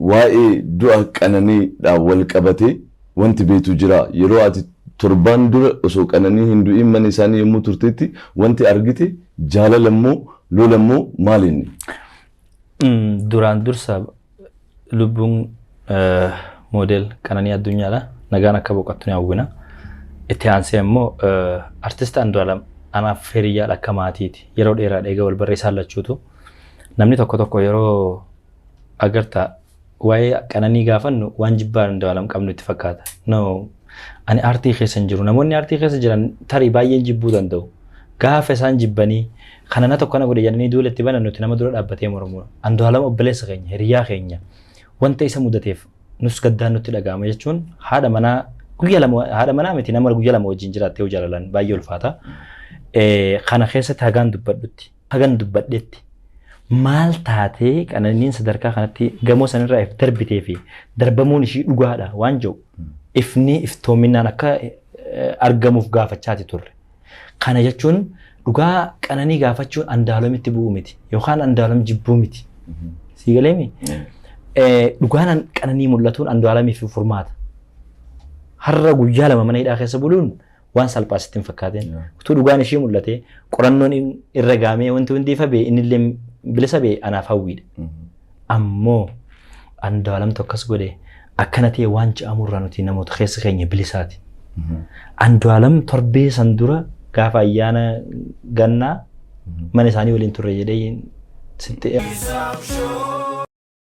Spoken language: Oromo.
Waa'ee du'a Qananiidhaan wal qabatee wanti beektu jiraa? Yeroo ati torbaan dura osoo Qananii hin du'iin mana isaanii yommuu turtetti wanti argite jaalala immoo lola immoo maal inni? Duraan dursa lubbuun moodel Qananii Addunyaadha. Nagaan akka boqottu ni hawwina. Itti aansee immoo artist Andu'aalam anaaf hiriyyaadha, akka maatiiti. Yeroo dheeraadha eega wal barreessaan lachuutu. Namni tokko tokko yeroo agartaa waa'ee Qananii gaafannu waan jibbaa Andu'aalam qabnu itti fakkaata. No, ani aartii keessa hin jiru. Namoonni aartii keessa jiran tarii baay'een jibbuu danda'u. Gaafa isaan jibbanii kana na tokko na godhe jedhanii duula itti banan, nuti nama dura dhaabbatee mormu. Andu'aalam obboleessa keenya, hiriyaa keenya. Wanta isa mudateef nus gaddaan nutti dhaga'ama jechuun haadha manaa guyyaa 2, haadha manaa miti, nama guyyaa 2 wajjin jiraattee yoo jaalalan baay'ee ulfaata. Kana keessatti hagaan dubbadhutti, hagan dubbadhetti, maal taatee Qananiin sadarkaa kanatti gamoo sanirraa if darbitee fi darbamuun ishii dhugaadha waan jiru ifni iftoominaan akka argamuuf gaafachaati turre. Kana jechuun dhugaa Qananii gaafachuun Andu'aalamitti bu'uu miti yookaan Andu'aalam jibbuu miti. Sii galeemi? Dhugaan Qananii mul'atuun Andu'aalamiif furmaata. Har'a guyyaa 2 mana hidhaa keessa buluun waan salphaa sitti hin fakkaatin. Utuu dhugaan ishii mul'ate, qorannoon irra gaamee, wanti hundi ifa ba'e, innillee bilisa ba'e, anaaf hawwiidha. Ammoo Andu'aalamtu akkas godhe, akkana ta'e waan je'amurraa nuti namoota keessa keenya bilisaati. Andu'aalam torbee san dura gaafa ayyaana gannaa mana isaanii waliin turre jedhee sitti.